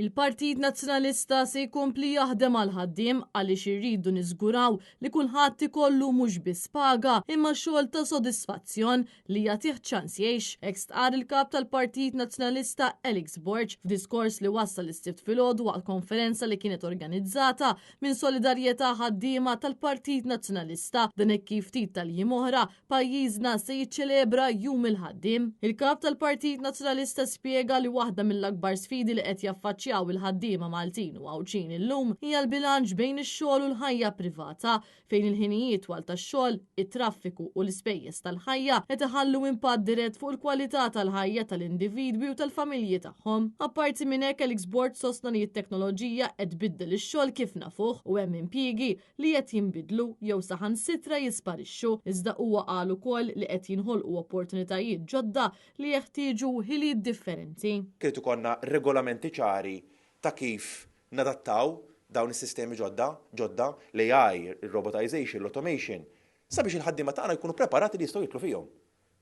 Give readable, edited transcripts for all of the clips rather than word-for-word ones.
Il-Partit Nazzjonalista se jkompli jaħdem għall-ħaddiem għaliex irridu niżguraw li kulħadd ikollu mhux biss paga imma xogħol ta' sodisfazzjon li jagħtih ċans jgħix, hekk stqarr il-Kap tal-Partit Nazzjonalista Alex Borg f'diskors li wassal is-Sibt filgħodu waqt konferenza li kienet organizzata minn Solidarjetà Ħaddiema tal-Partit Nazzjonalista. Dan hekk kif ftit tal-jiem oħra pajjiżna se jiċċelebra Jum il-Ħaddiem. Il-Kap tal-Partit Nazzjonalista spjega li waħda mill-akbar sfidi li qed jaffaċċjaw il-ħaddiema Maltin u Għawdxin illum hija l-bilanċ bejn ix-xogħol u l-ħajja privata, fejn il-ħinijiet twal tax-xogħol, it-traffiku u l-ispejjeż tal-ħajja qed iħallu impatt dirett fuq il-kwalità tal-ħajja tal-individwi u tal-familji tagħhom. Apparti minn hekk, Alex Borg sostna li t-teknoloġija qed tbiddel ix-xogħol kif nafuh u hemm impjiegi li qed jinbidlu jew saħansitra jisparixxu, iżda huwa qal ukoll li qed jinħolqu opportunitajiet ġodda li jeħtieġu ħiliet differenti. Irid ikollna regolamenti ċari ta' kif nadattaw dawn is-sistemi ġodda, ġodda, l-AI, ir-robotisation, l-automation, sabiex il-ħaddiema tagħna jkunu preparati li jistgħu jidħlu fihom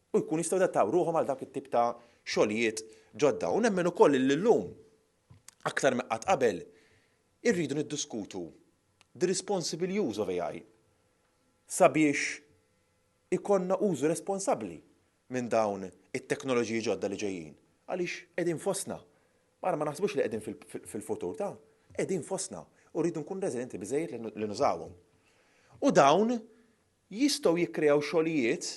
u jkunu jistgħu jadattaw ruħhom għal dak it-tip ta' xogħlijiet ġodda. U nemmen ukoll li llum aktar minn qatt qabel irridu niddiskutu the responsible use of AI sabiex ikollna użu responsabbli minn dawn it-teknoloġiji ġodda li ġejjin. Għaliex qegħdin fostna. Aħna ma naħsbux li qegħdin fil-futur ta' qegħdin fostna u rridu nkunu reżiljenti biżejjed li nużawhom. U dawn jistgħu jikkreaw xogħlijiet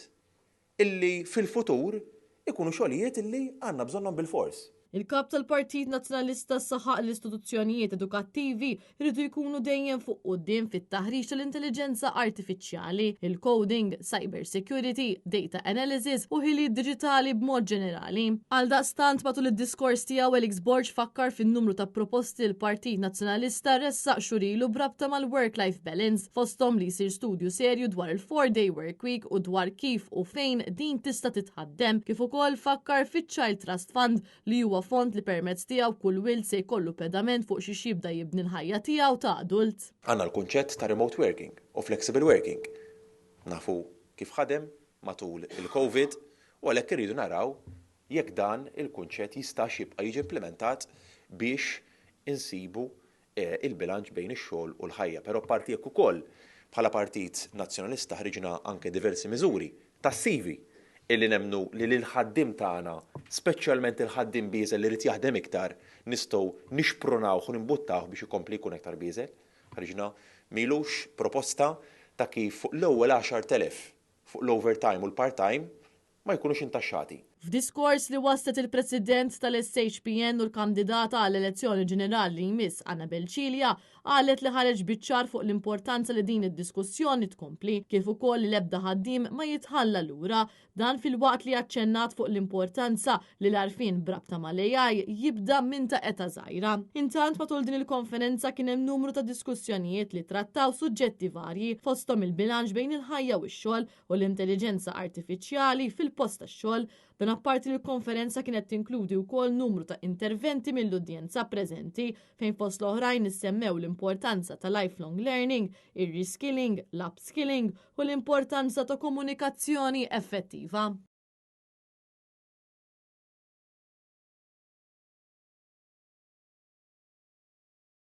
illi fil-futur ikunu xogħlijiet illi għandna bżonnhom bilfors. Il-Kap tal-Partit Nazzjonalista saħaq li l-istituzzjonijiet edukattivi jridu jkunu dejjem fuq quddiem fit-taħriġ tal-intelliġenza artifiċjali, il-coding, cyber security, data analysis u ħiliet diġitali b'mod ġenerali. Għaldaqstant matul id-diskors tiegħu Alex Borg fakkar fin-numru ta' proposti li l-Partit Nazzjonalista ressaq xhur ilu b'rabta mal-work-life balance, fosthom li jsir studju serju dwar il-four-day work week u dwar kif u fejn din tista' titħaddem, kif ukoll fakkar fiċ-Child Trust Fund li huwa fond li permezz tiegħu kull wild se jkollu pedament fuq xi jibda jibni l-ħajja tiegħu ta' adult. Għandna l-kunċett ta' remote working u flexible working. Nafu kif ħadem matul il-Covid u għalhekk irridu naraw jekk dan il-kunċett jistax jibqa' jiġi implementat biex insibu il-bilanċ bejn ix-xogħol u l-ħajja. Però parti hekk ukoll bħala Partit Nazzjonalista ħriġna anke diversi miżuri tassivi illi nemnu li lil-ħaddiem tagħna, speċjalment il-ħaddiem bieżel li jrid jaħdem iktar, nistgħu nixpronawh u nimbuttawh biex ikompli jkun iktar bieżel. Ħriġna m'ilux proposta ta' kif fuq l-ewwel 10,000 fuq l-overtime u l-part-time ma jkunux intaxxati. F'diskors li waslet il-President tal-SHPN u l-kandidata għall-elezzjoni ġenerali li jmiss Annabel Cilia qalet li ħareġ biċ-ċar fuq l-importanza li din id-diskussjoni tkompli, kif ukoll li l-ebda ħaddiem ma jitħalla lura, dan filwaqt li aċċennat fuq l-importanza li l-għarfien b'rabta mal-AI jibda minn ta' età żgħira. Intant matul din il-konferenza kien hemm numru ta' diskussjonijiet li trattaw suġġetti varji fosthom il-bilanċ bejn il-ħajja u x-xogħol u l-intelliġenza artifiċjali fil-post tax-xogħol. Dan apparti li l-konferenza kienet tinkludi wkoll numru ta' interventi mill-udjenza preżenti fejn fost l-oħrajn issemmew l-importanza ta' lifelong learning, ir-reskilling, l-upskilling u l-importanza ta' komunikazzjoni effettiva.